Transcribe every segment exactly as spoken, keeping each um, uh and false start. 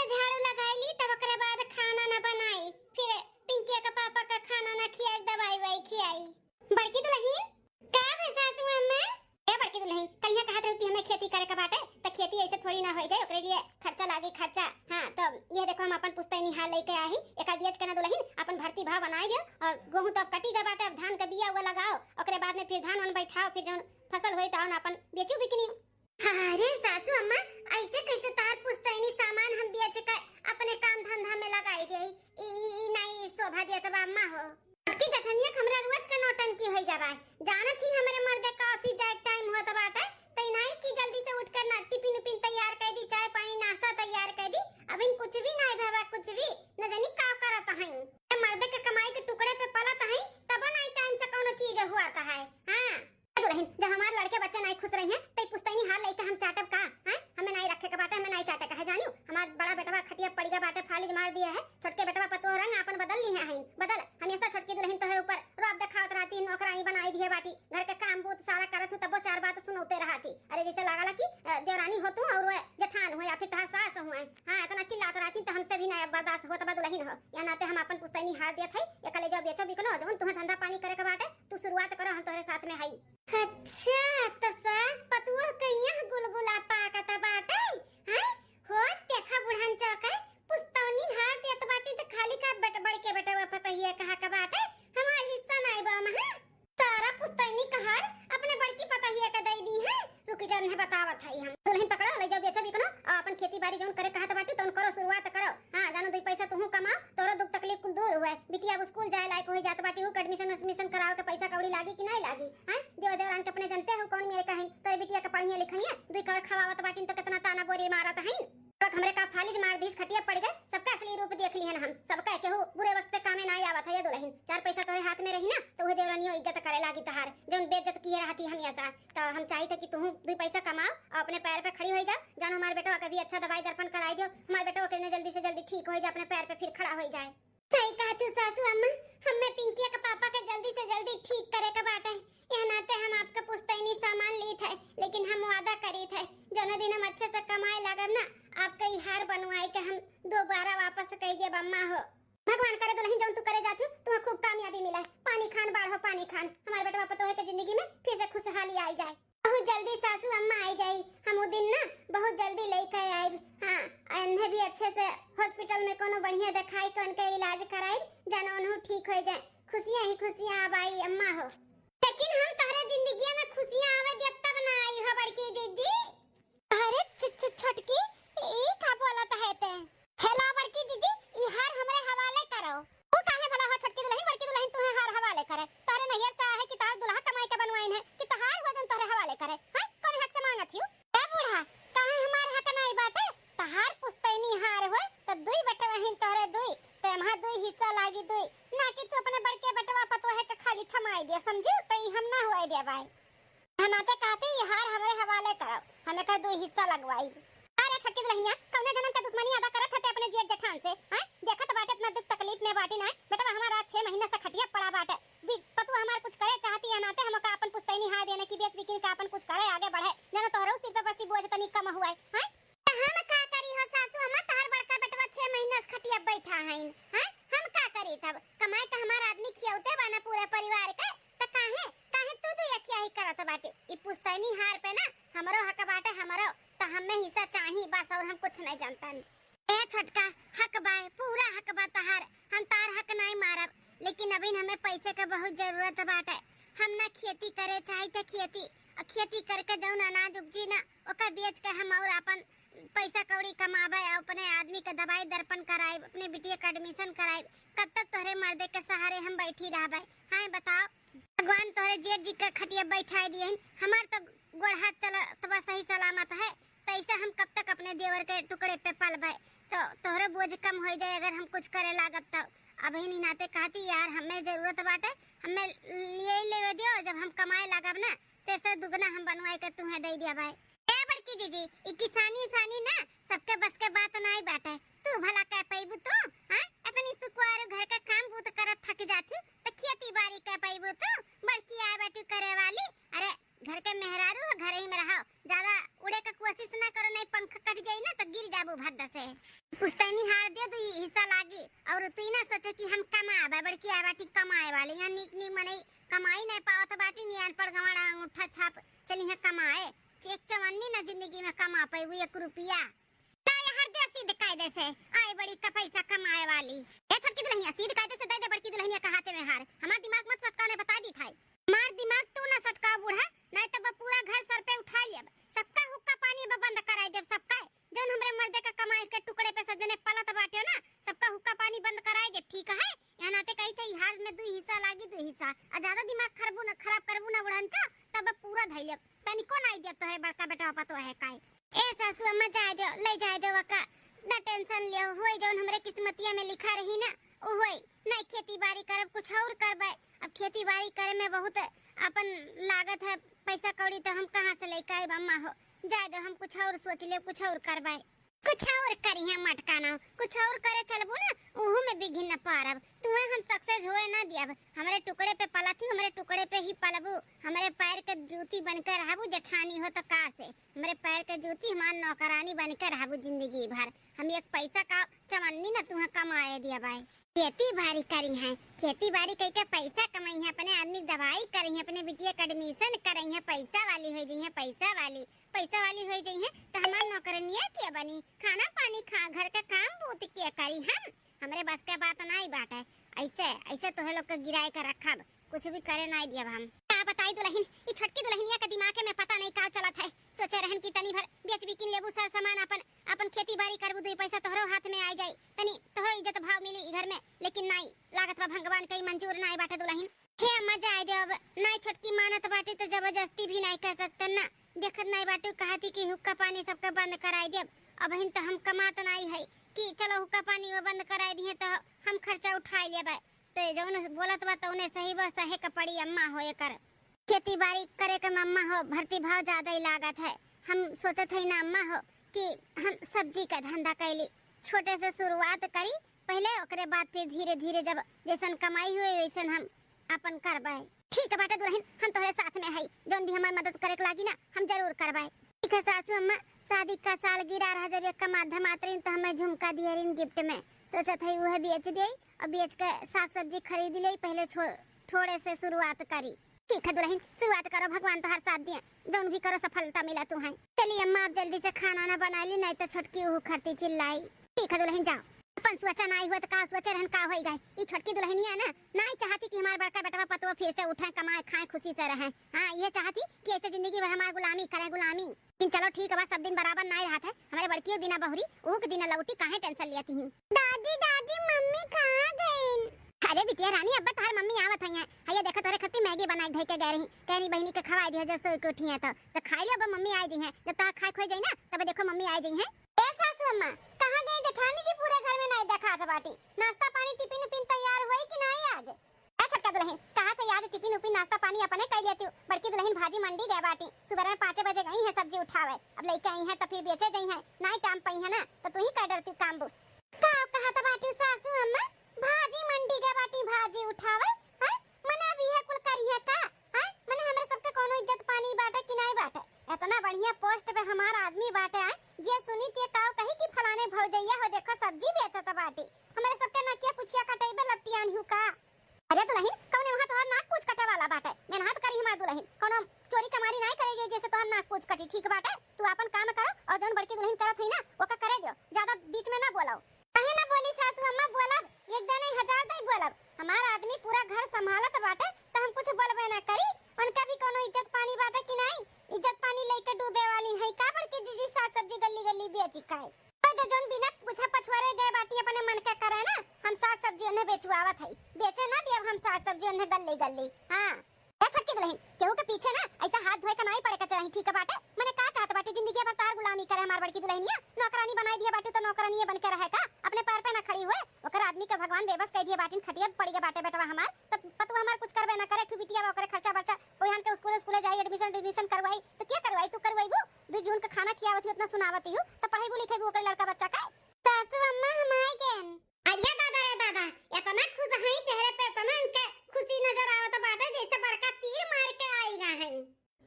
झाड़ू लगाई ली, तब ओकरे बाद खाना ना बनाई, फिर पिंकिया के पापा का खाना ना खियाई, दवाई वाई खियाई। बड़की दुलहिन, का भे सासू अम्मा? ए बड़की दुलहिन, कलिया कहत रहू कि हमें खेती करे के बाटे, त खेती ऐसे थोड़ी ना होई जाए, ओकरे लिए खर्चा लागी, खर्चा। हाँ, तो ये देखो, हम अपन पुस्तैनी हार लेके आई, एका बेच के ना दुलहिन, अपन भर्ती भाव बनाई दियो और गेहूं तो अब कटी गए बाटे, अब धान के बिया हुआ लगाओ, ओकरे बाद में फिर धान वान बैठाओ, फिर जौन फसल होई तौन अपन बेचू बिकनी। अरे सासू अम्मा, ऐसे कैसे तार पुस्तैनी सामान हम बेच के अपने काम धंधा में लगाई देई? ई, ई, ई नहीं शोभा देत बा अम्मा हो। आपकी जठनिया के हमरा रोज के नौटंकी होई गवा है। जानत ही हमरे मर्दे का ऑफिस जाए के टाइम होत बाटे, त ई नहीं कि जल्दी से उठ के ना टिफिन उफिन तैयार कर दी, चाय पानी नाश्ता तैयार कर दी। अबिन कुछ भी नहीं भवा, कुछ भी। न जानी का करत हईं। ए मर्दे के कमाई के टुकड़े पे पलत हईं, तब नहीं टाइम से कौनो चीज हुआ है। हाँ। ए दुलहिन, जब हमार लड़के बच्चे नाई खुश रही हैं, त ई पुस्तैनी हार लइके हम चाटब का? हैं? हमें नाई रखे के बाटे, हमें नाई चाटे के है, जानियो। हमार बड़ा बेटवा खटिया पड़ गया बाटे, फालिज मार दिया है। छोटके बेटवा पतोह रंग आपन बदल ली है, हईन बदल। हमेशा छोटकी दुलहिन तोहरे ऊपर रौब देखावत रहती, नौकरानी बनाई दिए बाटी। घर के काम बूत सारा करत हूँ, तबो चार बात सुनौते रहती। अरे जैसे लागला कि, अ, देवरानी हो तू और वो जेठान हो या फिर तोहार सास हो। हाँ, इतना चिल्लात रहती तो हमसे भी ना बर्दाश्त होत बा दुलहिन हो। या नाते हम आपन पुस्तैनी हार देत है, एकले जाओ बेचो बिकनो, जौन तुम्हें धंधा पानी करे के बाटे, तू शुरुआत करो, हम तोहरे साथ में हई। अच्छा, त सास पतुआ के यहाँ गुलगुला पाकत बाटे, हैं? हो, देखा बुढ़न चौके, पुस्तौनी हार देत बाटी त खाली का बेट-, बड़के बेटवा पतहिया कहा के बाटे, हमार हिस्सा नाई बा ओमा, हैं? सारा पुस्तैनी का हार अपने बड़की पतहिया के दई दी है। रुकी जा, उन्हें बतावत हई हम। दुलहिन पकड़ो, ले जाओ, बेचो बिकनो, और अपन खेती बाड़ी जौन करे कहत बाटी, तौन करो, शुरुआत करो। हाँ, जानो, दुई पैसा तुहू कमाओ, तोरो दुख तकलीफ कुल दूर हुए। बिटिया अब स्कूल जाए लायक होई जात बाटी, ऊ के एडमिशन उडमिशन करावे के पैसा कौड़ी लागी कि नहीं लागी? हैं? देवर देवरान के अपने जनते हो कौन मेरे कहिन, तोरे बिटिया के पढ़िया लिखाइया, दुई कौर खवावत बाटिन तो कितना ताना बोरी मारत हईन। तक हमरे का फालिज मार दीस, खटिया पड़ गए, सबका असली रूप देख लिहन हम। सबका केहू बुरे वक्त पे कामे ना आवत है ये दुलहिन। चार पैसा तोरे हाथ में रही ना, तो वह देवरानियों इज्जत करे लागी तहार, जौन बेइज्जत किए रहती हमेशा। तो हम चाहित है कि तुहू दुई पैसा कमाओ और अपने पैर पे खड़ी होई जाओ। जानो हमारे बेटवा के भी अच्छा दवाई दर्पण कराई दियो, हमारे बेटवा के ने जल्दी से जल्दी ठीक होई जाए, अपने पैर पे फिर खड़ा होई जाए। सही कहा तू सासू अम्मा, हमें पिंकिया के पापा के जल्दी से जल्दी ठीक करे के बाटे। यह नाते हम आपका पुस्तैनी सामान लीत है, लेकिन हम वादा करीत है, जौने दिन हम अच्छे से कमाए लागब ना, आपका ई हार बनवाए के हम दोबारा वापस कह देब अम्मा हो। भगवान करे दुलहिन जौन तू करे जात हो, तुम्हें खूब कामयाबी मिला है। पानी खान बाढ़ो पानी खान, हमारे बेटवा पतोहे के जिंदगी में फिर से खुशहाली आई जाए। बहुत जल्दी सासू अम्मा आई जाई, हम उ दिन ना बहुत जल्दी लेके आइब। हाँ, इन्हें भी अच्छे से हॉस्पिटल में कोनो बढ़िया दिखाई के उनके इलाज कराइब, जानो उन्हों ठीक हो जाए। खुशियाँ ही खुशियाँ अब आई अम्मा हो। लेकिन हम तोहरे जिंदगिया में खुशियाँ आवे देब तब ना आई हो बड़की जीजी। अरे छ-, छ-, छोटकी, ई का बोलत है ते? हेला बड़की जीजी, ई हार हमरे हवाले करो। तू काहे भला हो छोटकी दुलहिन, बड़की दुलहिन तुहे हार हवाले करे? तोहरे नैहर से आहे कि तोहार दुलहा कमाई के बनवाइन है कि तोहार हो जौन तोहरे हवाले करे? हैं? कौन हक से मांगत हियो? ए बूढ़ा, काहे हमार हक नाई बाटे? तोहार पुस्तैनी हार होए त दुई बटवा हिन तोहरे दुई, त एम्हा दुई हिस्सा लागी दुई, ना कि तू अपने बड़के बटवा पतोहे के खाली थमाई दे, समझू? त ई हम ना होए देबाई। हम नाते कहती, "ई हार हमरे हवाले करो, हम एकर दो हिस्सा लगवाई।" अरे छोटकी दुलहिनिया, कौने जन्म का दुश्मनी अदा करत हते अपने जेठ जेठान से, हैं? देखत बाटे इतना दुख तकलीफ में बाटी ना, बेटवा हमारा छह महीना से खटिया पड़ा बाटे। बी-, पतु हमार कुछ करे चाहती है नाते हम ओका अपन पुस्तैनी हार देने की बेच बिकिन का अपन कुछ करे आगे बढ़े, जानो तोहरो सिर पे बसी बोझ तनी कम हुए, हैं? त हम का करी हो सासू अम्मा, तोहर बड़का बेटवा छह महीना से खटिया बैठा हईन, हैं? हम का करी तब? कमाई त हमार आदमी खियौते बा ना पूरे परिवार के, त काहे, काहे तू दुई अखिया ही करत बाटे? ई पुस्तैनी हार पे ना हमरो हक बाटे, हमरो, त हमें हिस्सा चाही बस, और हम कुछ नहीं जानतन। ए छोटका, हक बाय, पूरा हक बा तहार, हम तार हक नहीं मारब, लेकिन अभी हमें पैसे के बहुत जरूरत बाटे। हम ना खेती करे चाही त खेती, और खेती करके जौन अनाज उपजी ना, ओका बेच के हम और अपन पैसा कौड़ी कमाबे, अपने आदमी के दवाई दर्पण कराइब, अपने बिटिया के एडमिशन कराइब। कब तक तोहरे मर्दे के सहारे हम बैठी रहबे? हाँ बताओ, भगवान तोहरे जेठ जी के खटिया बैठाए दिए, हमार तो गोड़ हाथ चलत बा सही सलामत है, तो ऐसे हम कब तक अपने देवर के टुकड़े पे पलबे? तो तोहरे बोझ कम हो जाए अगर हम कुछ करे लागब तो। अभी नहीं नाते कहती यार, हमें जरूरत बाटे, हमें लिए ही लेवे दियो, जब हम कमाए लागब ना, तेसे दुगना हम बनवाए के तुम्हें दे दिया भाई। ए बड़की जीजी, ई किसानी उसानी ना सबके बस के बात नाई बाटे। तू भला कह पैबू तू? हाँ? इतनी सुकुआर घर का काम बूत करत थक जाती, तो खेती बाड़ी कह पैबू तू? बड़की आए बेटी करे वाली। अरे, घर के मेहरारू हो, घर ही में रहो, ज्यादा उड़े का कोशिश ना करो, नहीं पंख कट जाई ना तो गिर जाबू भद्द से। पुश्तैनी हार दे, दुई हिस्सा लागी। और तू ही ना सोचे कि हम कमाए बा, बड़की आए बाटी कमाए वाली। यहाँ नीक नीक मनई कमाई नहीं पावत बाटी, नी अनपढ़ गंवार अंगूठा छाप चली है कमाए। एक चवन्नी ना जिंदगी में कमा पाई एक रुपया। ता ये हार दे सीध कायदे से, आए बड़ी का पैसा कमाए वाली। ए छोटकी दुल्हनिया, सीध कायदे से दे दे बड़की दुल्हनिया का हाथे में हार। हमार दिमाग मत सटकाने, बता दी था। हमार दिमाग तू ना सटकाओ बूढ़ा, नहीं तो वो पूरा घर सर पे उठा लेब। सबका हुक्का पानी ब-, बंद कराई देब, सबका। जौन हमरे मर्दे का कमाई के टुकड़े पे सब जने पलत बाटे ना, सबका हुक्का पानी बंद कराई देब, ठीक है? यहाँ नाते कही थे, हार में दुई हिस्सा लागी, दुई हिस्सा। आ ज्यादा दिमाग खरबू न, खराब करबू ना बुढ़नचा, तब पूरा धई लेब। तनिको नाई देब तोहरे बड़का बेटवा पतोह है काई। ए सासू अम्मा, जाए दो, ले जाए दो वका, ना टेंशन लियो, होई जौन हमरे किस्मतिया में लिखा रही ना, उ होई। नहीं खेती बाड़ी करब, कुछ और करबे। अब खेती बाड़ी करे में बहुत अपन लागत है पैसा कौड़ी, तो हम कहाँ से लेके आइब अम्मा हो? जाए दो, हम कुछ और सोच लेब, कुछ और करबे। कुछ और करी है मटका ना, कुछ और करे चलबू ना, उहू में बिघिन न पारब। तुहे हम सक्सेस होए ना दियब। हमरे टुकड़े पे पलथी, हमरे टुकड़े पे ही पलबू, हमरे पैर के जूती बन के रहबू, जेठानी हो तो का से? हमरे पैर के जूती, हमार नौकरानी बन के रहबू जिंदगी भर। हम एक पैसा का चवन्नी न तुहे कमाए दिया बाई। खेती बाड़ी करी है, खेती बाड़ी कई के पैसा कमाई है, अपने आदमी के दवाई करी है, अपने बिटिया के एडमिशन करी है, पैसा वाली हो जाई है, पैसा वाली, पैसा वाली हो जाई है, तो हमार नौकरनिया के बनी, खाना पानी खा, घर का काम बूत के करी हम। हमरे बस के बात नाई बाटे। ऐसे, ऐसे तोहे लोग के गिराए के रखब, कुछ भी करे नाई दियब हम। का बताई दुल्हन, ई छोटकी दुल्हनिया के दिमाग में पता नहीं का चलत है। सोचे रहन कि तनी भर बेच बिकिन लेबू सर सामान, अपन, अपन खेती बाड़ी करबू, दुई पैसा तोहरो हाथ में आ जाई, तनी तोहरो इज्जत भाव मिली ई घर में, लेकिन नाई, लागत बा भगवान के ई मंजूर नाई बाटे दुल्हन। हे अम्मा, जाए दे अब, नाई छोटकी मानत बाटे तो जबरदस्ती भी नाई कर सकते ना। देखत नाई बाटे, कहती कि हुक्का पानी सबके बंद कराई देब। अबहिन तो हम कमात नाई है कि चलो हुक्का पानी वो बंद कराई दिए तो हम खर्चा उठाई लेबे। तो जौन बोलत बा तौने सही बा, सहे के पड़ी अम्मा हो एकर। खेती बाड़ी करे के मम्मा हो, भर्ती भाव ज्यादा ही लागत है। हम सोचत है ना अम्मा हो कि हम सब्जी का धंधा कैली, छोटे से शुरुआत करी पहले, ओकरे बाद फिर धीरे धीरे जब जैसन कमाई हुए वैसन हम अपन करबे। ठीक है बाटे दुल्हन, हम तोहरे साथ में है, जौन भी हमार मदद करे के लागी ना, हम जरूर करबे। ठीक है सासू अम्मा, शादी का सालगिरह रहा जब एक का माध्यम आतरीन तो हमें झुमका दिए रिन गिफ्ट में, सोचत है वह बेच दे और बेच के साग सब्जी खरीद ले, पहले छो-, थोड़े से शुरुआत करी। ठीक है दुल्हन, शुरुआत करो, भगवान तोहार साथ दिए, जौन भी करो सफलता मिला तुहैं। चली अम्मा, आप जल्दी से खाना ना बना ली, नहीं तो छोटकी उहू खरती चिल्लाई। ठीक है दुल्हन, जाओ। अपन सोचा नाई हुआ तो का सोचे रहन, का होई गए। ई छोटकी दुल्हनिया ना, नाई चाहती कि हमार बड़का बेटवा पतोह फिर से उठे, कमाए, खाए, खुशी से रहे। हाँ, ये चाहती कि ऐसे जिंदगी भर हमार गुलामी करे, गुलामी। लेकिन चलो ठीक बा, सब दिन बराबर नाई रहत है। हमरे बड़कियो दिना बहुरी, उहू के दिना लौटी, काहे टेंशन लियत ही? दादी, दादी, मम्मी कहाँ गईन? अरे बिटिया रानी, अब तोहार मम्मी आवत है। हइया देखा तोहरे खातिर मैगी बनाई धई के गए रही, कहनी बहिनी के खवाई दिया जब सोई के उठी है तो, तो खाई लो, अब मम्मी आई जइहैं। जब तोहार खाए खोई जाई ना, तब देखो मम्मी आई जइहैं। ए सासू अम्मा, कहाँ गई जेठानी जी? पूरे घर में नाई देखात बाटी। नाश्ता पानी टिफिन उफिन तैयार हुई कि नाई आज? ए छोटका दुल्हन, कहा थे आज टिफिन उफिन नाश्ता पानी अपने कर लेती। बड़की दुल्हन भाजी मंडी गए बाटी, सुबह में पाँचे बजे गई है सब्जी उठावे। अब लइके आई है तो फिर बेचे जाई है, नाई टाइम पई है ना, तो तू ही कर डरती काम बूत। का कहा था बाटी सासू अम्मा, भाजी मंडी गए बाटी भाजी उठावे, हैं? मने अब यह कुल करी है का? हैं? मने हमरे सबके कोनो इज्जत पानी बाटे कि नाई बाटे? इतना बढ़िया पोस्ट पे हमार आदमी बाटे, हैं? जे सुनी ते काव कही कि फलाने भौजैया हो देखो सब्जी बेचत बाटी। हमरे सबके नकिया पुछिया कटैबे लपटियान हूँ का? अरे दुल्हन, कौने वहाँ तोहर नाक पूछ कटे वाला बाटे? मेहनत करी हमार दुल्हन, कौनो चोरी चमारी नाई करे जे जैसे तोहर नाक पूछ कटी, ठीक बाटे? तू आपन काम करो और जौन बड़की दुल्हन करत है ना, ओका करे दियो, ज्यादा बीच में ना बोलो। काहे ना बोली सासू अम्मा, बोलब, एक दिन नहीं हजार दाई बोलब। हमार आदमी पूरा घर संभालत बाटे, तो हम कुछ बोलबे ना करी। उनका भी कौनो इज्जत पानी बाटे कि नाई? इज्जत पानी लेके डूबे वाली है का बड़की जीजी? साग सब्जी गली गली बेची का है? तो जो जौन बिना पूछे पछुआरे गए बाटी अपने मन के करे ना, हम साग सब्जी उन्हें बेचवावत है, बेचे ना दियब हम साग सब्जी उन्हें गली गली। हाँ। ए छोटकी दुल्हन, केहू के पीछे ना ऐसा हाथ धोए के नाई पड़े के चाही, ठीक बाटे? मने का चाहत बाटे, जिंदगी भर तार गुलामी करे हमार बड़की दुल्हनिया, नौकरानी बनाई दिए बाटे तो नौकरानिये बन के रहे का? अपने पैर पे ना खड़ी हुए, ओकर आदमी के भगवान बेबस कर दिए बाटिन, खटिया पड़ गए बाटे बेटवा हमार, तब पतु हमार कुछ करबे ना करे, एक ठो बिटिया बा, ओकरे खर्चा बर्चा, कोई हन के स्कूल स्कूले जाई, एडमिशन एडमिशन करवाई, तो क्या करवाई? तू करवाईबू? दू जून के खाना खियावत ही, उतना सुनावत ही, तो पढ़ाईबू लिखाईबू ओकरे लड़का बच्चा का? सासू अम्मा हम आई गए। अरे दादा, रे दादा, इतना खुश है चेहरे पे, इतना इनके खुशी नजर आवत बाटे जैसे बड़का तीर मार के आएगा है।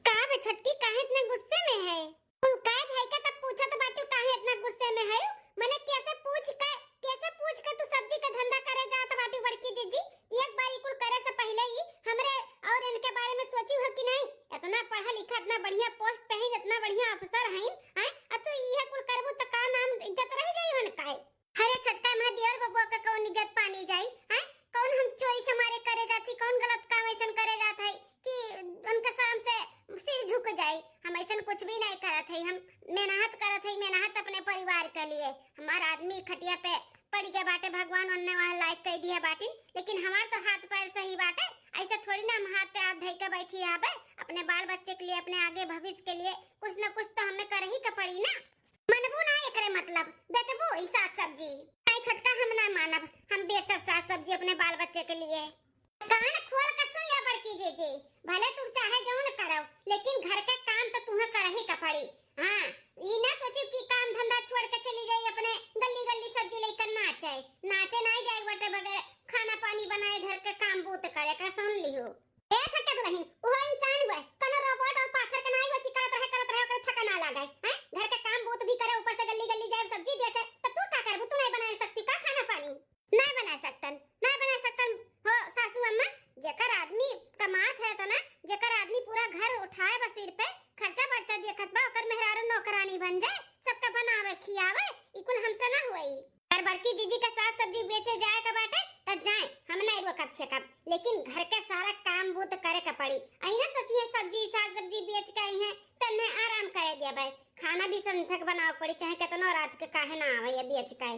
का बे छोटकी, काहे इतने गुस्से में है? कुल कह धई के तब पूछत बाटू काहे इतना गुस्से में है? मने कैसे पूछ हमार आदमी खटिया पे पड़ गए बाटे, भगवान ओन्ने वहाँ लायक कह दिया बाटिन, लेकिन हमार तो हाथ पैर सही बाटे। ऐसे थोड़ी ना हम हाथ पे हाथ धइ के बैठी रहबे। अपने बाल बच्चे के लिए, अपने आगे भविष्य के लिए कुछ न कुछ तो हमें करही के पड़ी ना। मनबू ना एकरे मतलब, बेचबू ई साग सब्जी? नहीं छोटका, हम ना मानब, हम बेचब साग सब्जी अपने बाल बच्चे के लिए। कान खोल के सुन ले बड़की जीजी, भले तू चाहे जौन करो, लेकिन घर के काम तो तुहे करही के पड़ी। हाँ, ई ना सोची कि काम धंधा छोड़ के चली जाई अपने गली गली सब्जी लेकर नाचे। नाचे नहीं जाए बटे बगैर खाना पानी बनाए, घर के काम बूत करे का, सुन लियो। ए छोटका दुलहिन, उहो इंसान हुए, कोनो रोबोट और पाथर के नाई हुए कि करत रहे, करत रहे, ओकर थका ना लागे, हैं? घर के काम बूत भी करे, ऊपर से गली गली जाए सब्जी बेचे, तो तू का करबू? तू नहीं बना सकती का खाना पानी? नहीं बना सकतन, नहीं बना सकतन हो सासू अम्मा। जेकर आदमी कमात है तो ना, जेकर आदमी पूरा घर उठाए बा सिर पे, खर्चा बर्चा देखत बा, ओकर मेहरारू नौकरानी बन जाए, सबका बनावे खियावे, ई कुल हमसे ना होई। अगर बड़की जीजी का साग सब्जी बेचे जाए का बाटे, त जाए, हम नहीं रोकब छेकब, लेकिन घर के सारा काम बूत करे का पड़ी। अही ना सोचिए सब्जी, साग सब्जी बेच के आई है, तन्ने आराम करे देबे। खाना भी संझक बनावे पड़ी, चाहे केतनो रात के काहे ना आवे, ये बेच के।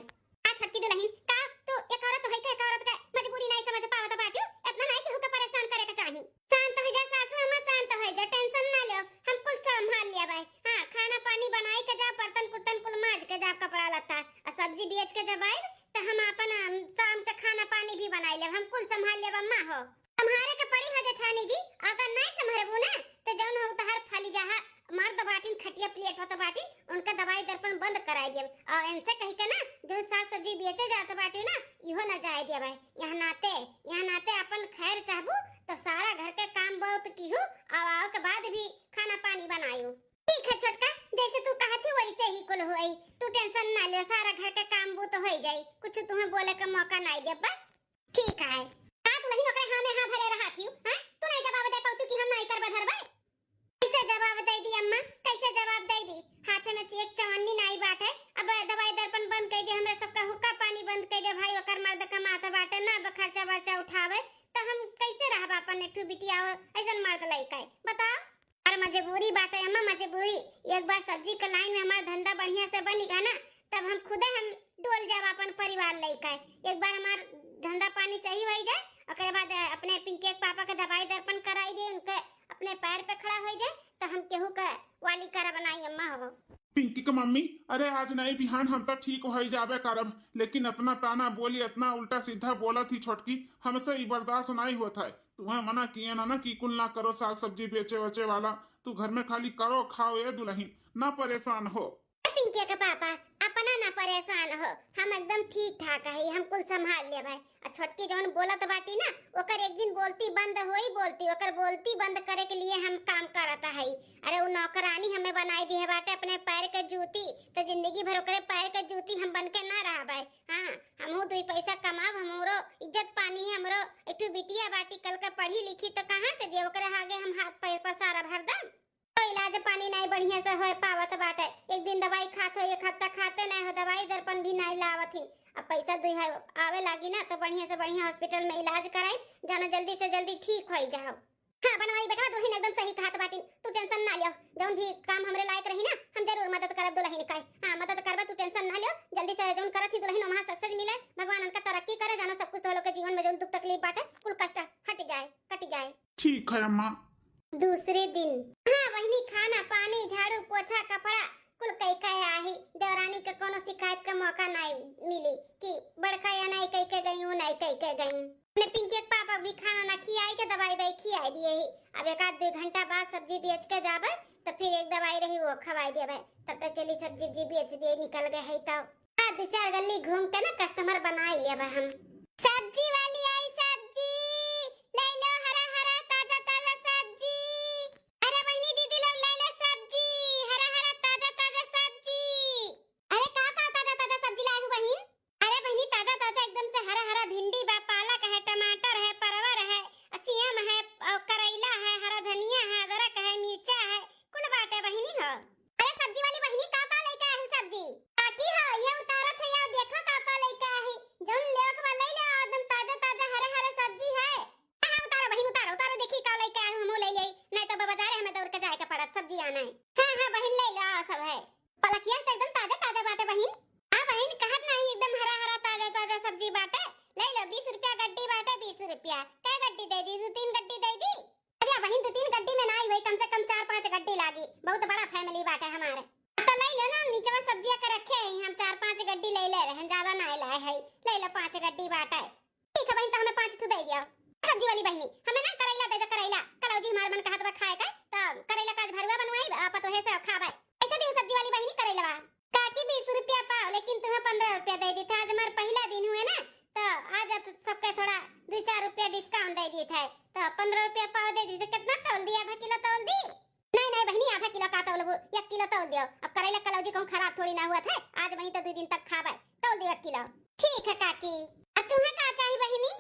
का छोटकी दुलहिन, का तू एक औरत होई के एक औरत के मजबूरी नहीं समझ पावत बाटियो? इतना नहीं केहू के परेशान करे के चाही। शांत हो जा सासू अम्मा, शांत हो जा, tension ना लियो, हम कुल संभाल लिया भाई। हाँ, खाना पानी बनाई के जा, बर्तन कुर्तन कुल माज के जा, कपड़ा लत्ता, आ सब्जी बेच के जब आइब, त हम आपन, अम, शाम के खाना पानी भी बनाई लेब, हम कुल संभाल लेब अम्मा हो। संभारे के पड़ी हो जेठानी जी, अगर नहीं संभरबू ना, त जौन हो तहार फली जहा मर्द बाटिन, खटिया पलेटत बाटिन, उनका दवाई दर्पण बंद कराई देब। और इनसे कही के ना, जौन साग सब्जी बेचे जात बाटिन ना, इहो ना जाए देबे। यहाँ नाते, यहाँ नाते अपन खैर चाहबू, तो सारा घर के काम बहुत किहू, और आओ के बाद भी खाना पानी बनायू। ठीक है छोटका, जैसे तू कहत ही वैसे ही कुल होई, तू tension ना ले, सारा घर के काम बूत होई जाई, कुछ तुम्हें बोले का मौका नहीं देब बस। ठीक है। का दुलहिन ओकरे हाँ में हाँ भरे रहत हियो, हैं? तू नहीं जवाब दे पाउतू कि हम नहीं करबे धरबे? कैसे जवाब दे दी अम्मा, कैसे जवाब दे दी? हाथे में एक चवन्नी नहीं बाटे, अब दवाई दर्पण बंद कर दे, हमरा सबका हुक्का पानी बंद कर दे भाई, ओकर मर्द कमात बाटे ना, अब खर्चा बर्चा उठावे, तो हम कैसे रहब अपन एक ठो बिटिया और ऐसन मर्द लइका? बताओ। अरे मजबूरी बाटे अम्मा, मजबूरी। एक बार सब्जी के line में हमार धंधा बढ़िया से बनी गा ना, तब हम खुदे हम डोल जाब अपन परिवार लइके। एक बार हमार धंधा पानी सही होई जाए, ओकरे बाद, अ, अपने पिंकी के पापा के दवाई दर्पण कराई दे, उनके अपने पैर पे खड़ा होई जाए, तो हम केहू के वाली करब नाई अम्मा हो। पिंकी के मम्मी, अरे आज नहीं बिहान हम तो ठीक होई जाबे करब, लेकिन इतना ताना बोली, इतना उल्टा सीधा बोलत ही छोटकी, हमसे ई बर्दाश्त नहीं होत है। तुम्हें मना किए ना, ना कि कुल ना करो साग सब्जी बेचे वेचे वाला, तू घर में खाली करो खाओ ए दुलहिन, ना परेशान हो। पिंकी के पापा, अपना ना परेशान हो, हम एकदम ठीक ठाक है, हम कुल संभाल लेबै। आ छोटकी जौन बोलत बाटी ना, ओकर एक दिन बोलती बंद होई बोलती, ओकर बोलती बंद करे के लिए हम काम करत है। अरे उ नौकरानी हमें बनाई दिहे बाटे अपने पैर के जूती, तो जिंदगी भर ओकरे पैर के जूती हम बन के ना रहबै। हाँ, हमहू दुई पैसा कमाब, हमरो इज्जत पानी है, हमरो एक ठो बिटिया बाटी, कल के पढ़ी लिखी तो कहाँ से दिए, ओकरे आगे हम हाथ पैर पसारब हरदम। तो इलाज पानी नहीं बढ़िया से होए पावत बाटे। एक दिन दवाई खात हो, एक हफ्ता खाते नहीं हो, दवाई दर्पण भी नहीं लावत ही। अब पैसा दुई है आवे लागी ना, तो बढ़िया से बढ़िया hospital में इलाज कराई, जानो जल्दी से जल्दी ठीक होई जाओ। हाँ बनवाई बेटवा, दुलहिन एकदम सही कहत बाटिन, तू tension ना लियो, जौन भी काम हमरे लायक रही ना, हम जरूर मदद करब दुलहिन का। हाँ मदद करबा, तू tension ना लियो, जल्दी से जौन करत ही दुलहिन वहाँ success मिले, भगवान उनका तरक्की करे, जानो सब कुछ तो लोग के जीवन में जौन दुख तकलीफ बाटे कुल कष्ट हट जाए, कट जाए। ठीक है अम्मा। दूसरे दिन। हाँ बहिनी, खाना पानी, झाड़ू पोछा, कपड़ा कुल कई कई आही। देवरानी के कोनो शिकायत के मौका नहीं मिली कि बड़का या नहीं कई के गई, वो नहीं कई के गई। अपने पिंकी के पापा भी खाना ना खियाई के दवाई बाई खियाई दिए ही। अब एक आध दो घंटा बाद सब्जी बेच के जाबे तो फिर एक दवाई रही वो खवाई देबे। तब तक चली सब्जी उब्जी बेच दिए निकल गए है तो। आ, दो चार गली घूम के ना customer बनाई लेबे हम। सब्जी वाली आई सब्जी, ले लो हरा हरा ताजा ताजा सब्जी। अरे बहिनी दीदी लोग ले लो सब्जी, हरा हरा ताजा ताजा सब्जी। अरे का का ताजा ताजा सब्जी लाए हो बहिन? अरे बहिनी ताजा ताजा एकदम से हरा हरा भिंडी बा, पालक है, टमाटर है, परवर है, सियम है, और करैला है, हरा धनिया है, अदरक है, मिर्चा है, कुल बाटे बहिनी हो। अरे सब्जी वाली बहिनी, का का लेके आही सब्जी? काकी हो, ये उतारत है, आओ देखो का का लेके आही। जौन लेवे के बा ले ले, एकदम ताजा ले रहन, ज्यादा नाहीं लाए है, ले लो, पाँच गड्डी बाटे। ठीक है बहिन, तो हमें पाँच ठू दे दियो। सब्जी वाली बहिनी, हमें ना करैला दे दो, करैला। कलौजी हमार मन कहत बा खाए का, तो करैला का आज भरुआ बनवाई, आ, पतोहे से खाबे। कैसे दियो सब्जी वाली बहिनी करैला बा? काकी बीस रुपया पाव, लेकिन तुम्हें पन्द्रह रुपया दे दी था। आज हमार पहिला दिन हुए ना, तो आज आप सबके थोड़ा दो चार रुपया discount दे दी था, तो पन्द्रह रुपया पाव दे दी। तो कितना तौल दी? आधा किलो तौल दी? नहीं, नहीं बहिनी, आधा किलो का तौलबू, एक किलो तौल दियो। अब करैला कलौजी कहूँ खराब थोड़ी ना हुआ था, आज वहीं तो दो दिन तक खाबे, तौल दियो एक किलो। ठीक है काकी। अब तुम्हें का चाही बहिनी?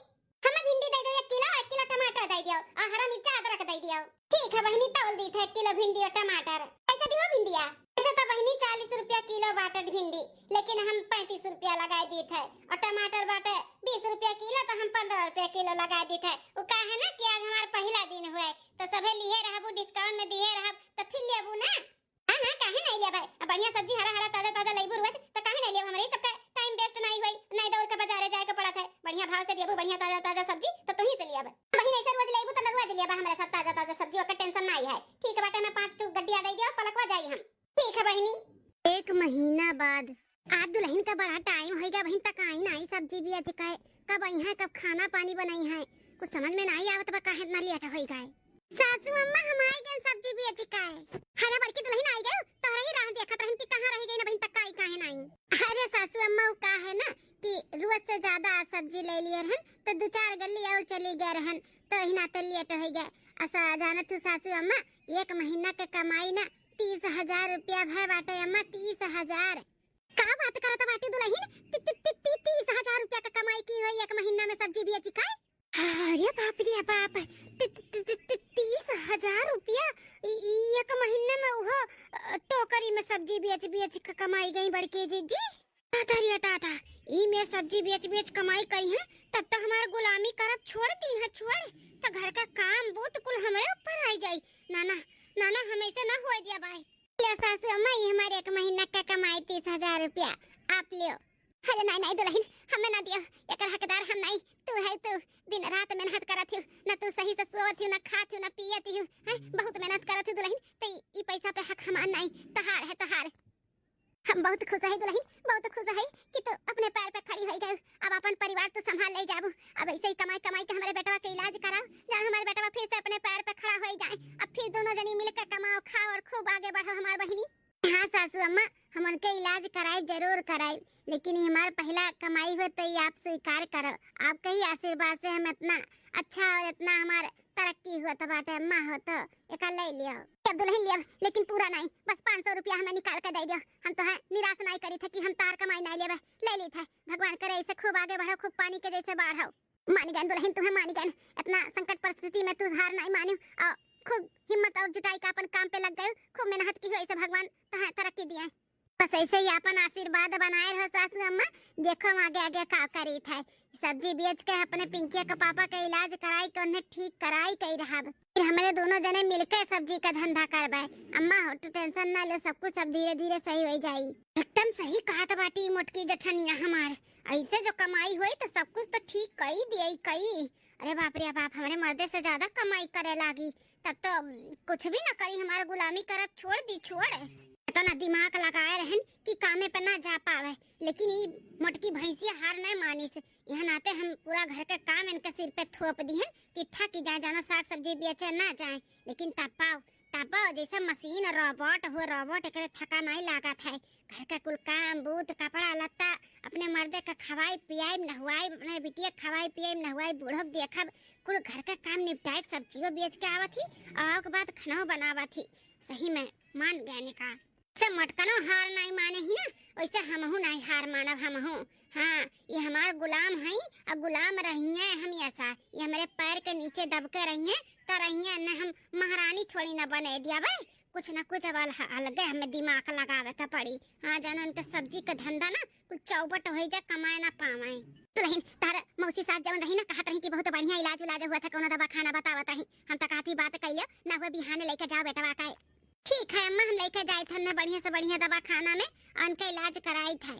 हमें भिंडी दे दो एक किलो, एक किलो टमाटर दे दियो, और हरा मिर्चा अदरक दे दियो। ठीक है बहिनी, तौल दी थे एक किलो भिंडी और टमाटर। कैसे दियो भिंडिया? ऐसे तो बहिनी चालीस रुपया किलो बाटे भिंडी, लेकिन हम पैंतीस रुपया लगा दी थे, और टमाटर बाटे बीस रुपया किलो, तो हम पन्द्रह रुपया किलो लगा दी थे। वो का है ना कि आज हमार पहिला दिन हुए, तो सभे लिहे रहबू, discount में दिहे रहब, तो फिर लेबू ना। हाँ, हाँ, काहे नहीं लेबै? अब बढ़िया सब्जी हरा हरा ताजा ताजा लेबू रोज, तो काहे नहीं लेब? हमरे ई सबका time waste नहीं होई, नहीं दौड़ के बाजारे जाए के पड़त है। बढ़िया भाव से देबू, बढ़िया ताजा ताजा सब्जी, तो तुही से लेब। बहिन, ऐसे रोज लेबू तो रोज लेबा हमरे साथ ताजा ताजा सब्जी, ओकर tension नहीं है। ठीक बाटे, मैं पाँच ठू गड्डिया दे दियो, पलकवा जाई हम। ठीक है बहिनी। एक महीना बाद। आज दुलहिन का बड़ा time होइगा बहिन, तक आई ना आई सब्जी बेच के, कब आई है, कब खाना पानी बनाई है, कुछ समझ में नहीं आवत बा, काहे इतना late होइगा। सासू अम्मा, हम आई गए सब्जी बेच के। अरे बड़की दुलहिन आई गए, तोहरे ही राह देखत रहन कि कहाँ रह गई ना बहिन, तक आई काहे नहीं। अरे सासू अम्मा, वो का है ना कि रोज से ज्यादा सब्जी ले लिए रहन, तो दो चार गल्ली और चली गए रहन, तो ही नाते late हो गए। असा जानत तू सासू अम्मा, एक महीना के कमाई ना तीस हजार रुपया भय बाटे अम्मा, तीस हजार। का बात करत बाटी दुलहिन? ती-, ती-, ती-, ती-, तीस हजार रुपया का कमाई की होई एक महीना में सब्जी बेच के? अरे बाप रे बाप, ती-, ती-, ती-, ती-, तीस हजार रुपया ई, ई एक महीने में वो, अ, टोकरी में सब्जी बेच, बेच के कमाई गई बड़की जीजी। दादा रे दादा, ई में सब्जी बेच, बेच कमाई करी है, तब तो हमार गुलामी करब छोड़ दी है, छोड़। तो घर का काम बूत कुल हमरे ऊपर आई जाई। ना, ना, ना, ना, हम ऐसे ना होए दिया भाई। ले सासू अम्मा, ये हमारे एक महीना का कमाई तीस हजार रुपया, आप लियो। अरे नहीं, नहीं दुलहिन, हमें ना दियो, एकर हकदार हम नहीं। तू है तू, दिन रात मेहनत करत हियो, ना तू सही से सोवत हियो, ना खात हियो, ना पियत हियो, हैं? बहुत मेहनत करत हियो दुलहिन, तो ई पैसा पे हक हमार नहीं, तहार है, तहार। हम बहुत खुश है दुलहिन, बहुत खुश है कि तू अपने पैर पे खड़ी हो गई। अब अपन परिवार तू संभाल ले जाबू। अब ऐसे ही कमाई कमाई के हमारे बेटवा के इलाज कराओ, जान हमारे बेटवा फिर से अपने पैर पे खड़ा हो जाए। अब फिर दोनों जनी मिलकर कमाओ, खाओ और खूब आगे बढ़ो हमार बहिनी। हाँ सासू अम्मा, हम उनके इलाज कराइब, जरूर कराइब, लेकिन ये हमार पहला कमाई हो तो ये आप स्वीकार करो। आपके ही आशीर्वाद से हम इतना अच्छा और इतना हमार तरक्की हुआ तो बाटे अम्मा हो तो एका ले लियो। अब दुलहिन लियो, लेकिन पूरा नहीं, बस पाँच सौ रुपया हमें निकाल के दे दियो। हम तो है निराश नहीं करी थे कि हम तार कमाई नहीं लेबे, ले ली थे। भगवान करे ऐसे खूब आगे बढ़ो, खूब पानी के जैसे बाढ़ो। मानी गए दुलहिन, तुम्हें मानी गए, इतना संकट परिस्थिति में तू हार नहीं मानी और खूब हिम्मत और जुटाई का अपन काम पे लग गए, खूब मेहनत की हो, ऐसे भगवान तोहे तरक्की दिए। बस ऐसे ही अपन आशीर्वाद बनाए रहो सासू अम्मा, देखो हम आगे आगे का करी थे। सब्जी बेच के अपने पिंकिया के पापा का इलाज कराई के उन्हें ठीक कराई के रहब। फिर हमरे दोनों जने मिलके सब्जी का धंधा करबे। अम्मा हो, तू tension ना ले, सब कुछ अब धीरे धीरे सही हो जाई। एकदम सही कहत बाटी मोटकी जेठनिया हमार, ऐसे जो कमाई होई तो सब कुछ तो ठीक कई दिए कई। अरे बाप रे बाप, हमरे मर्दे से ज्यादा कमाई करे लागी, तब तो कुछ भी ना करी, हमार गुलामी करब छोड़ दी, छोड़। इतना दिमाग लगाए रहन कि कामे पे ना जा पावे, लेकिन ई मोटकी भैंसिया हार नहीं मानिस। यह नाते हम पूरा घर के काम इनके सिर पे थोप दिहन कि थक जाए, जानो साग सब्जी बेचे ना जाए, लेकिन तब पाओ, तब पाओ जैसे मशीन रोबोट हो, रोबोट एकरे थका नहीं लागत है। घर का कुल काम बूत, कपड़ा लत्ता, अपने मर्दे का खवाई पियाई नहवाई, अपने बिटिया खवाई पियाई नहवाई, बूढ़ो के देखब, कुल घर का काम निपटाए, सब्जियों बेच के आवत ही और ओके बाद खाना बनावत ही। सही में मान गए ने का। से मोटकनो हार नहीं माने ही ना, वैसे हमहू नहीं हार मानब हमहू। हाँ, ये हमार गुलाम हई और गुलाम रहिए हमेशा। ये हमरे पैर के नीचे दब के रहिए तो रहिए, न हम महारानी थोड़ी ना बने दिया भाई। कुछ ना कुछ अब अल-, अलगे हमें दिमाग लगावे के पड़ी। हाँ, जानो इनके सब्जी के धंधा ना कुछ चौपट हो जाए, कमाए ना पावे। दुलहिन, तार मौसी सास जवन रही ना, कहत रही कि बहुत बढ़िया इलाज उलाज हुआ था, कोनो दवा खाना बतावत रही। हम तो कहती बात कैलियो ना हुआ, बिहान लेके जाओ बेटवा का। ठीक है अम्मा, हम लेके जाए थे उन्हें बढ़िया से बढ़िया दवाखाना में, उनका इलाज कराई थे।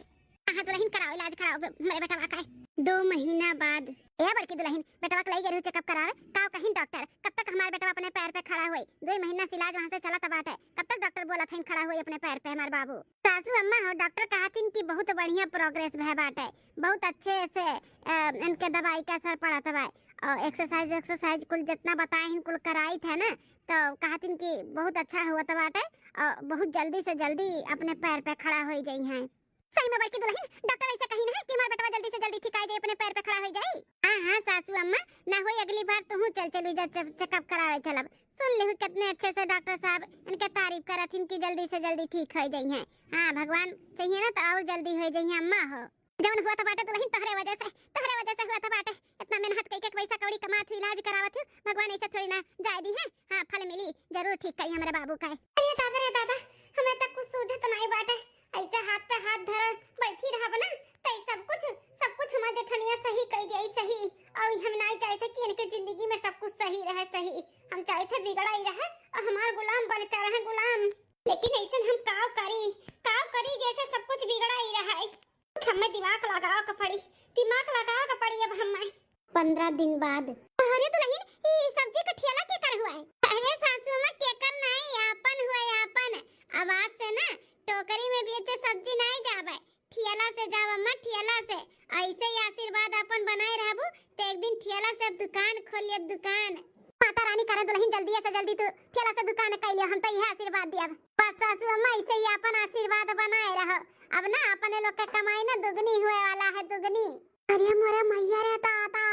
हाँ दुलहिन, कराओ इलाज, कराओ बे-, मेरे बेटवा का। दो महीना बाद। ए बड़की दुलहिन, बेटवा के लई गए रहू checkup करावे, का कहिन डॉक्टर, कब तक हमार बेटवा अपने पैर पे खड़ा होई? दुई महीना से इलाज वहाँ से चलत बाटे, कब तक डॉक्टर बोलत हइन खड़ा होई अपने पैर पे हमार बाबू? सासू अम्मा हो, डॉक्टर कहतिन कि बहुत बढ़िया progress भय बाटे, बहुत अच्छे से, अ, इनके दवाई का असर पड़त बा, और exercise, exercise कुल जितना बताए हइन कुल कराइत है ना, तो कहतिन कि बहुत अच्छा होत बाटे, और बहुत जल्दी से जल्दी अपने पैर पे खड़ा होई जइहैं। सही में बड़की दुलहिन, डॉक्टर ऐसे कहिन है कि हमार बेटवा जल्दी से जल्दी ठीक आ जाई, अपने पैर पे खड़ा हो जाई। हाँ, हाँ, सासू अम्मा, ना होई अगली बार तुहू चल चलू जा, चेक-, checkup करावे चलब। सुन लेहू कितने अच्छे से डॉक्टर साहब इनके तारीफ करत हिन कि जल्दी से जल्दी ठीक हो जाई हैं। हाँ, भगवान चाहिए ना तो और जल्दी हो जाई हैं अम्मा हो। जौन हुआ था बाटे दुलहिन तोहरे वजह से, तोहरे वजह से हुआ था बाटे। इतना मेहनत कइके पैसा कौड़ी कमात हू, इलाज करावत हू, भगवान ऐसे थोड़ी ना जाए दी है। हाँ, फल मिली, जरूर ठीक करी हमरे बाबू का। अरे दादा रे दादा, हमें तो कुछ सूझत नहीं बाटे। ऐसे हाथ पे हाथ धर बैठी रहब ना, तो ई सब कुछ, सब कुछ हमार जेठनिया सही कह दिया, सही। और हम नहीं चाहते कि इनके जिंदगी में सब कुछ सही रहे, सही। हम चाहते बिगड़ा ही रहे और हमार गुलाम बन के रहे, गुलाम। लेकिन ऐसे हम काव करी, काव करी, जैसे सब कुछ बिगड़ा ही रहे। कुछ हमें दिमाग लगावे के पड़ी, दिमाग लगावे के पड़ी अब हमें। पन्द्रह दिन बाद। अरे दुलहिन, ई सब्जी का ठेला के कर हुआ है? अरे सासू अम्मा, केकर नाई, आपन हुआ है, आपन। अब आज से ना टोकरी में बेचे सब्जी नाई जावे, ठेला से जाव अम्मा, ठेला से। ऐसे ही आशीर्वाद अपन बनाए रहबू, तो एक दिन ठेला से अब दुकान खोलिए, दुकान। माता रानी करे दुलहिन, जल्दी से जल्दी तू ठेला से दुकान कर लिया, हम तो यह आशीर्वाद दिया। बस सासू अम्मा, ऐसे ही अपन आशीर्वाद बनाए रहो। अब ना अपने लोग के कमाई ना दुगनी हुए वाला है, दुगनी। अरे मोरे मैया रे दादा,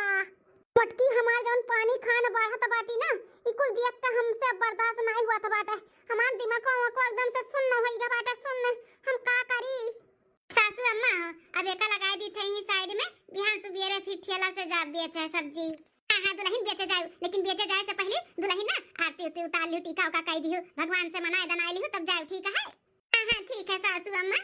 मोटकी हमार जौन पानी खान बढ़त बाटी ना, ई कुल देख के हमसे बर्दाश्त नहीं हुआ था बाटे। हमार दिमाग को, को एकदम से सुन्न हो गया बाटे, सुन्न। हम का करी? सासू अम्मा हो, अब एका लगाई दी थे ई side में, बिहान सुबेरे फिर ठेला से जा बेचे सब्जी। हाँ, हाँ, दुलहिन बेचे जाऊ, लेकिन बेचे जाए से पहले दुलहिन ना आरती उरती उतार लिहू, टीका उका कई दिहू, भगवान से मनाए दनाए लिहू, तब जाऊ, ठीक है? हाँ, हाँ, ठीक है सासू अम्मा।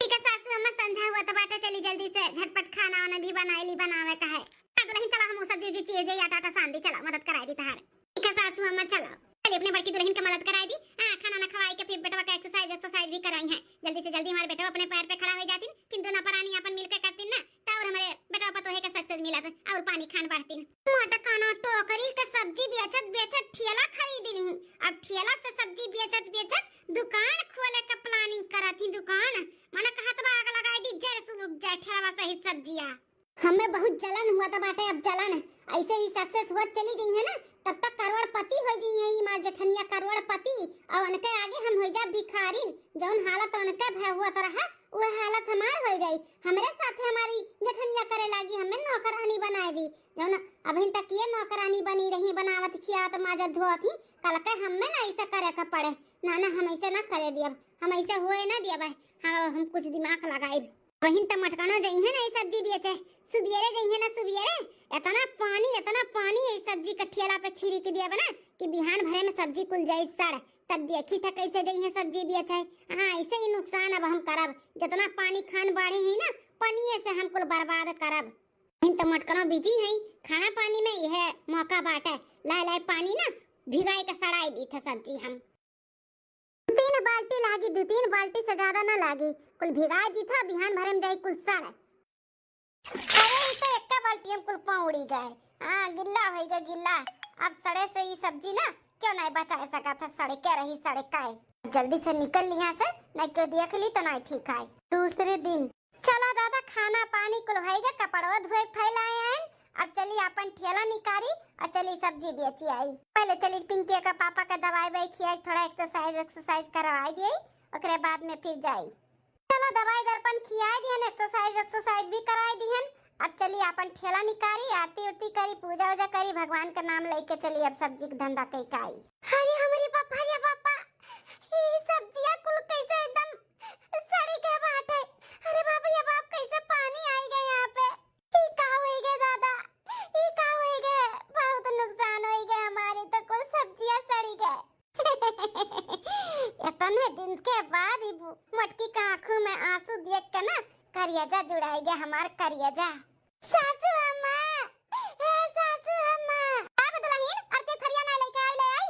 ठीक है सासू अम्मा, संझा हुआ तो बाटे, चली जल्दी से झटपट खाना वाना भी बनाए ली, बनावे का है। हाँ, दुलहिन चला, हम सब्जी उब्जी चीर दे, आटा आटा सान दी, चला मदद कराए दी तहार। ठीक है सासू अम्मा, चला। चली अपने बड़की दुलहिन के मदद कराए दी। हाँ, खाना ना खवाई के फिर बेटवा का exercise, exercise भी कराई है। जल्दी से जल्दी हमारे बेटवा अपने पैर पे खड़ा हो जातिन, फिर दोनों परानी अपन मिलके करतिन ना, तो और हमारे बेटवा पतोहे के success मिलत और पानी खान बढ़तिन। मोटकाना टोकरी के सब्जी बेचत बेचत ठेला खरीद ली। अब ठेला से सब्जी बेचत बेचत दुकान खोले के planning करत ही, दुकान। मने कहत बा आग लगाई दी, जर सुलुग जाए ठेलवा सहित सब्जिया। हमें बहुत जलन हुआ था बाटे, अब जलन ऐसे ही success हुआ चली गई है ना, तब तक करोड़पति हो गई है, हमार जेठनिया करोड़पति, और उनके आगे हम हो जा भिखारिन। जौन हालत उनके भय हुआ तो रहा, वह हालत हमार हो जाई। हमरे साथ हमारी जेठनिया करे लागी, हमें नौकरानी बनाए दी। जौन अभी तक ये नौकरानी बनी रही, बनावत खियावत माजत धोवत ही, कल के हमें ना ऐसा करे के पड़े। ना ना, हम ऐसे ना करे दियब, हम ऐसे हुए ना दियब। हाँ, हम कुछ दिमाग लगाइब। बहिन त मटकनो जइहे ना ई सब्जी बेचे, सुबियरे जइहे ना सुबियरे। इतना पानी, इतना पानी ई सब्जी के ठेला पे छिड़क दिया बना कि बिहान भरे में सब्जी कुल जाई सड़। तब देखी था कैसे जइहे सब्जी बेचे। हाँ, ऐसे ही नुकसान अब हम करब। जितना पानी खान बाढ़े ही ना, पानिये से हम कुल बर्बाद करब। बहिन त मटकनो बिजी है, खाना पानी में यह मौका बाटे। लाए लाए पानी ना भिगाई के सड़ाई दी था सब्जी हम। दू तीन बाल्टी लागी, दू तीन बाल्टी से ज्यादा ना लागी, कुल भिगाई दी था, बिहान भरे में जाई कुल सड़। अरे, ई तो एक्का बाल्टी में कुल पौड़ी गए। हाँ, गिल्ला होई गए, गिल्ला। अब सड़े से ई सब्जी ना क्यों नहीं बचा सका था, सड़े के रही, सड़े का है। जल्दी से निकल लिया से, नहीं क्यों देख ली तो नहीं ठीक है। दूसरे दिन चला दादा, खाना पानी कुल होई गए, कपड़वा धोए फैलाए आएन। अब चली आपन ठेला निकारी और चली सब्जी बेची आई। पहले चली पिंकी का पापा का दवाई वाई खियाई, थोड़ा exercise, exercise करवाई दिए, ओकरे बाद में फिर जाई। चला दवाई दर्पण खियाई दिहन, exercise, exercise भी कराई दिहन। अब चली आपन ठेला निकारी, आरती उरती करी, पूजा उजा करी, भगवान का नाम लेके चली अब सब्जी के धंधा कई के आई। अरे हमरे पापा, अरे पापा, ई सब्जिया कुल कैसे एकदम सड़ी के बाटे। अरे बाप रे बाप, कैसे पानी आई गए यहाँ पे। ई का होई गए दादा, ई का होई गए, बहुत नुकसान होई गए हमारे, तो कुल सब्जियां सड़ी गए। इतने दिन के बाद ही बु-, मोटकी का आंखों में आंसू देख के ना करियजा जुड़ाई गए हमार करियजा। सासू अम्मा, ए सासू अम्मा। अब दुलहिन, अरे ते थरिया ना लेके आई, ले आई।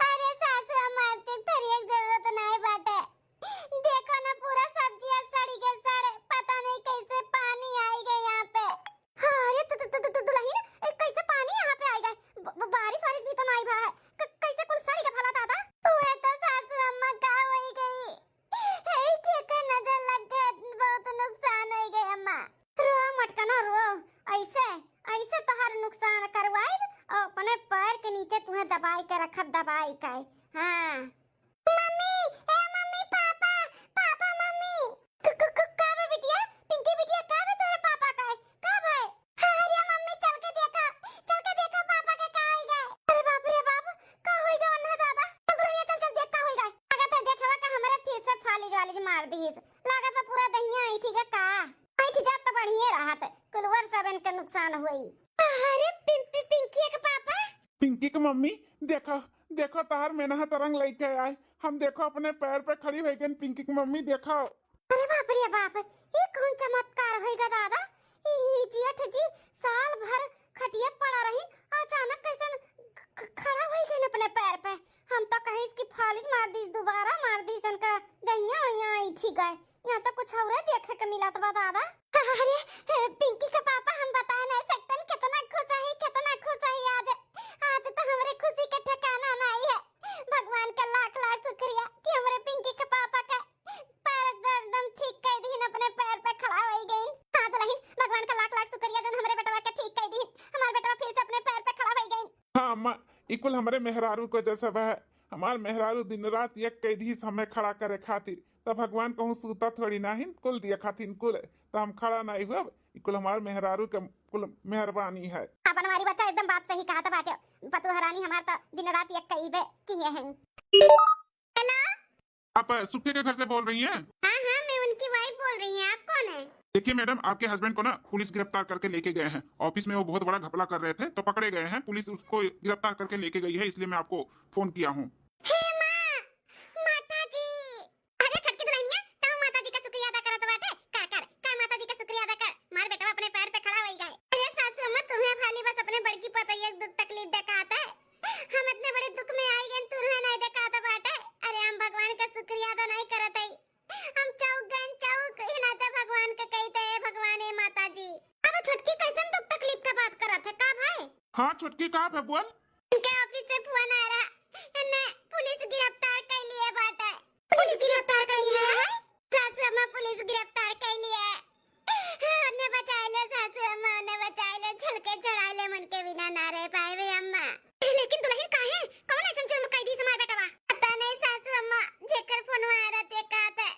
अरे सासू अम्मा, अरे ते थरिया के जरूरत नहीं बाटे। देखो ना, पूरा सब्जियां सड़ी गए, सड़े, पता नहीं कैसे पानी आई गए यहाँ पे। हाँ, अरे तु, तु, तु, तु, तु, दुलहिन, ऐसे, ऐसे तोहार नुकसान करवाइब और अपने पैर के नीचे तुहे दबाई के रखब, दबाई के। हाँ। मम्मी, ए मम्मी, पापा, पापा, मम्मी। क-, क-, क-, का बे बिटिया? पिंकी बिटिया, का बे तोरे पापा का है? का भाई? अरे मम्मी, चल के देखा, चल के देखा पापा का का होई गए। अरे बाप रे बाप, का होई गए अन्ना दादा? चल दुल्हनिया, चल, चल देख का होई गए। लागत है जेठवा का हमरे फिर से फालिज वालिज मार दीस। लागत है पूरा दहिया ऐंठी गए का। ऐंठ जात तो बढ़िया रहत है। कुलवर सब इनके नुकसान हुई। अरे पिं-, पिं-, पिंकी के पापा। पिंकी के मम्मी, देखो, देखो तोहार मेनहा तरंग लइके आए। हम देखो अपने पैर पे खड़ी होइ गइन पिंकी के मम्मी, देखो। अरे बाप रे बाप, ये कौन चमत्कार होइगा दादा? ई जेठ जी साल भर खटिया पड़ा रही, अचानक कैसन ख-, ख-, खड़ा होइ गइन अपने पैर पे। हम तो कहिस कि फालिज मार दीस, दोबारा मार दीस, इनका दहिया वहिया ऐंठी गए। यहाँ तो कुछ औरे देखे के मिलत बा दादा। अरे, पिंकी के पापा, हम बताए नहीं सकतन कितना खुश है, कितना खुश है आज। आज तो हमरे खुशी के ठिकाना नहीं है। भगवान का लाख लाख शुक्रिया कि हमरे पिंकी के पापा का पैर एकदम ठीक कर दीन, अपने पैर पे खड़ा होइ गइन। हाँ दुल्हन, भगवान का लाख लाख शुक्रिया जो हमरे बेटवा के ठीक कर दीन। हमार बेटवा फिर से अपने पैर पे खड़ा होइ गइन। हाँ अम्मा, ई कुल हमरे मेहरारू को जैसा बा है। हमार मेहरारू दिन रात एक कइ दीस हमें खड़ा करे खातिर, तब भगवान कहूँ सूता थोड़ी ना हिन, कुल दिया खातिर कुल, त हम खड़ा नहीं हुआ। ई कुल हमार मेहरारू के कुल मेहरबानी है। हाँ बनवारी बच्चा, एकदम बात सही कहा था बाटे। पतोह रानी हमार तो दिन रात एक कइबे किए हैं। हेलो। आप सुखे के घर से बोल रही हैं? हाँ हाँ, मैं उनकी वाइफ बोल रही हूँ। आप कौन है? देखिए मैडम, आपके हस्बैंड को ना पुलिस गिरफ्तार करके लेके गए हैं। ऑफिस में वो बहुत बड़ा घपला कर रहे थे, तो पकड़े गए हैं। पुलिस उसको गिरफ्तार करके लेके गई है, इसलिए मैं आपको फोन किया हूँ। हे माँ, माता जी। अरे छोटकी दुल्हनिया, तू माता जी का शुक्रिया अदा करत बाटे? का कर, का माता जी का शुक्रिया अदा कर। मार बेटवा अपने पैर पे खड़ा होइ गए। अरे सासू अम्मा, तुम्हें खाली बस अपने बड़की पतोहिया के दुख तकलीफ देखात है। हम इतने बड़े दुख में आई गए, तुम्हें नहीं देखात बाटे। अरे हम भगवान का शुक्रिया अदा नहीं करत है। हम चौक गए, चौक, इनाते भगवान के कही थे, "हे भगवान, हे माता जी।" अब छोटकी कैसन दुख तकलीफ का बात करत है, का भाई? हाँ छोटकी, का बे बोल? उनके ऑफिस से फोन आ रहा, इन्हें पुलिस गिरफ्तार कर लिए बाटे। पुलिस गिरफ्तार कर लिए है? सासू अम्मा, पुलिस गिरफ्तार कर लिए। उन्हें बचाई लो सासू अम्मा, उन्हें बचाई लो, झलके चढ़ाई लो, मन के बिना ना रह पाए वे अम्मा। लेकिन दुल्हन काहे? कौन ऐसन जुर्म कई दी हमार बेटवा? पता नहीं सासू अम्मा, जेकर फोनवा आ रहते कहत है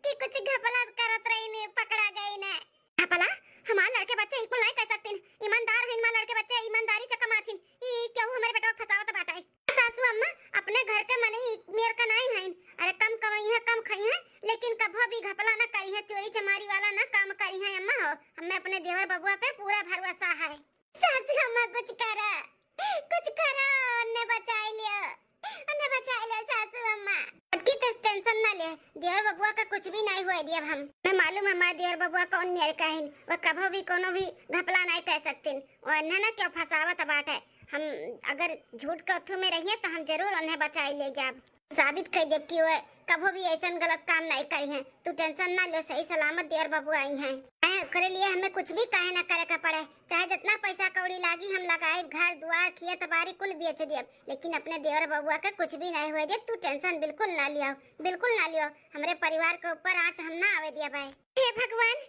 कि कुछ घपला करत रही ने, पकड़ा गई ने। घपला? हमार लड़के बच्चे ई कुल नहीं कर सकतीन, ईमानदार हैं हमार लड़के बच्चे, ईमानदारी से कमाथिन। ई केहू हमारे बेटवा फंसावत बाटे। सासू अम्मा, अपने घर के मनई मेर का नाई हईन। अरे कम कमाई है, कम खाई है, लेकिन कभो भी घपला ना करी है, चोरी चमारी वाला ना काम करी है अम्मा हो। हमें अपने देवर बबुआ पे पूरा भरोसा है। सासू अम्मा कुछ करा, कुछ करा, उन्हें बचाई लियो, उन्हें बचाई लियो सासू अम्मा। छोटकी तो टेंशन ना ले, देवर बबुआ का कुछ भी नहीं हुए दियब हम। मैं मालूम है हमारे देवर बबुआ कौन मेर का हईन, वो कभो भी कोनो भी घपला नहीं कर सकतीन। और इन्हें ना क्यों फंसावत बाटे। हम अगर झूठ के अथू में रहिए तो हम जरूर उन्हें बचाई ले जाब। साबित कर देब कि वो कभो भी ऐसन गलत काम नहीं करी हैं। तू टेंशन ना लो, सही सलामत देवर बबुआ आई हैं। हैं, ओकरे लिए हमें कुछ भी काहे ना करे का पड़े, चाहे जितना पैसा कौड़ी लागी हम लगाई, घर दुआर खेत बारी कुल बेच देब, लेकिन अपने देवर बबुआ के कुछ भी नहीं हुए देब। तू टेंशन बिल्कुल ना लियो, बिल्कुल ना लियो। हमरे परिवार के ऊपर आँच हम ना आवे दिया भाई। हे भगवान,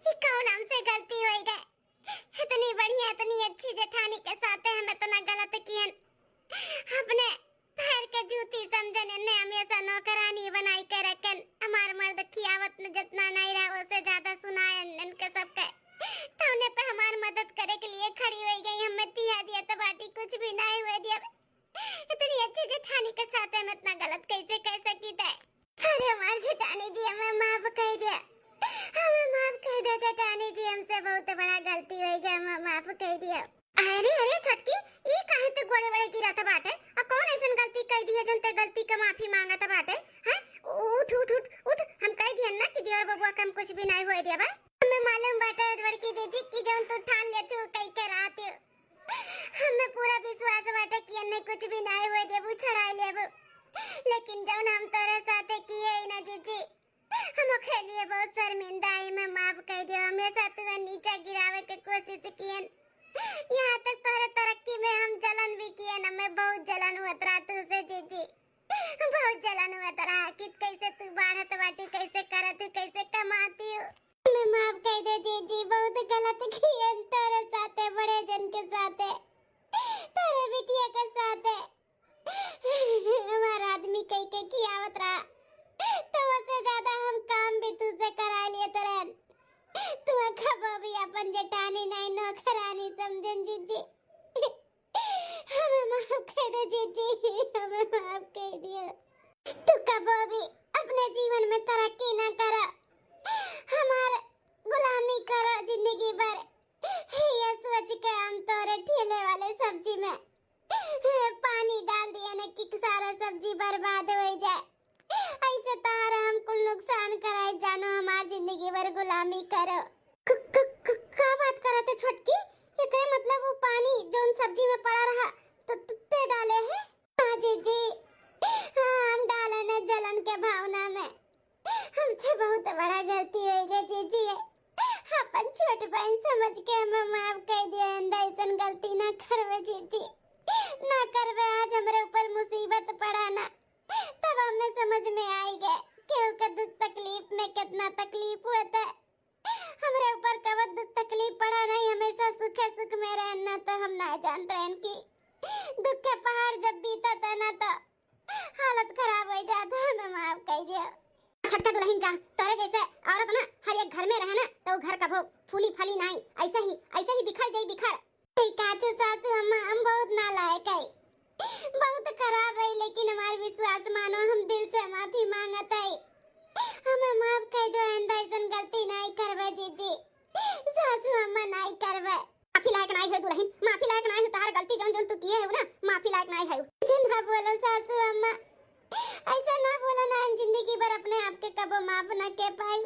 ये कौन हमसे गलती होई गए? इतनी बढ़िया, इतनी अच्छी जेठानी के साथे हम इतना गलत कियन। अपने पैर के जूती समझन, इन्हें हमेशा नौकरानी बनाई के रखन। हमार मर्द खियावत न जितना नहीं रहा, उससे ज्यादा सुनायन इनके सबके। तौने पे हमार मदद करे के लिए खड़ी होई गई। हमें दिया दिया तो बाटी कुछ भी नहीं हुए दिया। इतनी अच्छी जेठानी के साथ हम इतना गलत कैसे कर सकी थे? अरे हमार जेठानी जी, हमें माफ कर दिया, हमें माफ कर दिया जेठानी जी, हमसे बहुत बड़ा गलती हो गया, हमें माफ कर दिया। अरे अरे छोटकी, ई काहे तू गोड़े बड़े गिरत बाटे? आ कौन ऐसन गलती कर दी है जौन ते गलती के माफी मांगत बाटे? हैं? उठ उठ उठ उठ, हम कह दियन ना कि देवर बबुआ के हम कुछ भी नहीं होए दिया बा। हमें मालूम बाटे बड़की जीजी कि जौन तू ठान ले तू कई के रहत हो। हमें पूरा विश्वास बाटे कि एन्ने कुछ भी नहीं होए देबू, छुड़ाई लेबू, लेकिन जौन हम तोरे साथे किए ही ना जीजी, हम ओकरे लिए बहुत शर्मिंदा हई। हमें माफ कर दियो, हमेशा तुहे नीचा गिरावे के कोशिश कियन, यहाँ तक तोरे तरक्की में हम जलन भी कियन, हमें बहुत जलन हुआ तरा तुझसे जीजी, बहुत जलन हुआ तरा कि कैसे तू बाढ़त बाटी, कैसे करत हू, कैसे कमाती हू। हमें माफ कर दे जीजी, बहुत गलत कियन तो। जेठानी नाहीं, नौकरानी समझन जीजी। हमें माफ कइ दे जीजी, हमें माफ कइ दियो। तू कबो भी अपने जीवन में तरक्की ना करो, हमार गुलामी करो जिंदगी भर। ये सोच के हम तोरे ठेले वाले सब्जी में पानी डाल दिए न कि सारा सब्जी बर्बाद होइ जाए। ऐसे तारा हम कुल नुकसान कराए जानो, हमार जिंदगी भर गुलामी करो। क-, क-, क-, का बात करत है छोटकी? एकरे मतलब वो पानी जौन सब्जी में पड़ा रहा तो तू ते डाले है? हाँ जीजी, हाँ, हम डाले न जलन के भावना में। हमसे बहुत बड़ा गलती होइ गई जीजी। अपन छोट बहन समझ के हमें माफ कइ दियो। आइंदा ऐसन गलती ना करबे जीजी, ना करबे। आज हमरे ऊपर मुसीबत पड़ा ना, तब हमें समझ में आइ गए केहू के दुख तकलीफ में कितना तकलीफ होता है। हमरे ऊपर कब दुख तकलीफ पड़ा नहीं, हमेशा सुखे सुख में रहन ना, तो हम ना जानत रहन कि दुख के पहाड़ जब बीतत है ना तो हालत खराब होइ जात है। हमें माफ कइ दियो। छोटका दुलहिन जा, तोरे जैसे औरत ना हर एक घर में रहे ना तो घर कभो फूली फली नाई, ऐसे ही, ऐसे ही बिखर जाई बिखर। ठीक है तू सासू अम्मा, हम बहुत नालायक है, बहुत खराब है, लेकिन हमार विश्वास मानो, हम दिल से माफी मांगत है। हमें माफ कइ दो, आइंदा ऐसन गलती नाई करबे जीजी। सासू अम्मा नाई करबे। माफी लायक नाई है दुलहिन, माफी लायक नाई है, तोहार गलती जौन जौन तू किए है ना, माफी लायक नाई है। ऐसे ना बोलो सासू अम्मा, ऐसे ना बोलो ना, हम जिंदगी भर अपने आप के कबो माफ ना के पाई।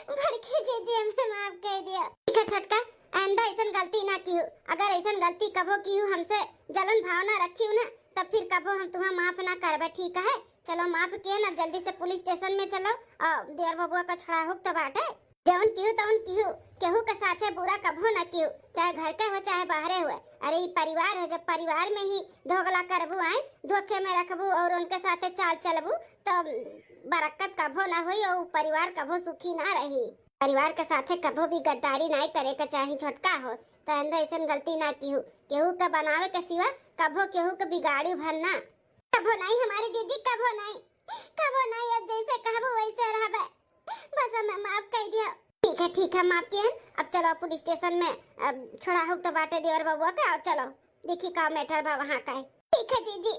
बड़की जीजी हमें माफ कइ दियो। ठीक है छोटका, आइंदा ऐसन गलती ना किहू। अगर ऐसन गलती कबो किहू हमसे जलन भावना रखिहू ना, तब फिर कबो हम तुहा माफ ना करबे, ठीक है? चलो माफ किए ना, जल्दी से पुलिस स्टेशन में चलो और देवर बबुआ का छुड़ाहुक तो बाटे। जौन किहू तौन किहू, केहू के साथे बुरा कभो ना किहू, चाहे घर के हो चाहे बाहरे हो। अरे ई परिवार है, जब परिवार में ही दोगला करबू, आए धोखे में रखबू और उनके साथे चाल चलबू तो बरकत कभो ना होई और परिवार कभो सुखी ना रही। परिवार के साथे कभो भी गद्दारी नाई करे के चाही छोटका हो। तो आइंदा ऐसन गलती ना किहू, केहू के बनावे के सिवा कभो केहू के बिगाड़ी भर ना। कभो नाई हमारी जीजी, कभो नाई, कभो नाई, अब जैसे कहबू वैसे रहबे। बस हमें माफ कइ दियो। ठीक है, ठीक है, माफ किए हैं। अब चलो पुलिस स्टेशन में, अब छुड़ाहुक तो बाटे देवर बबुआ के, आओ चलो देखी का मैटर बा वहाँ का है। ठीक है जीजी।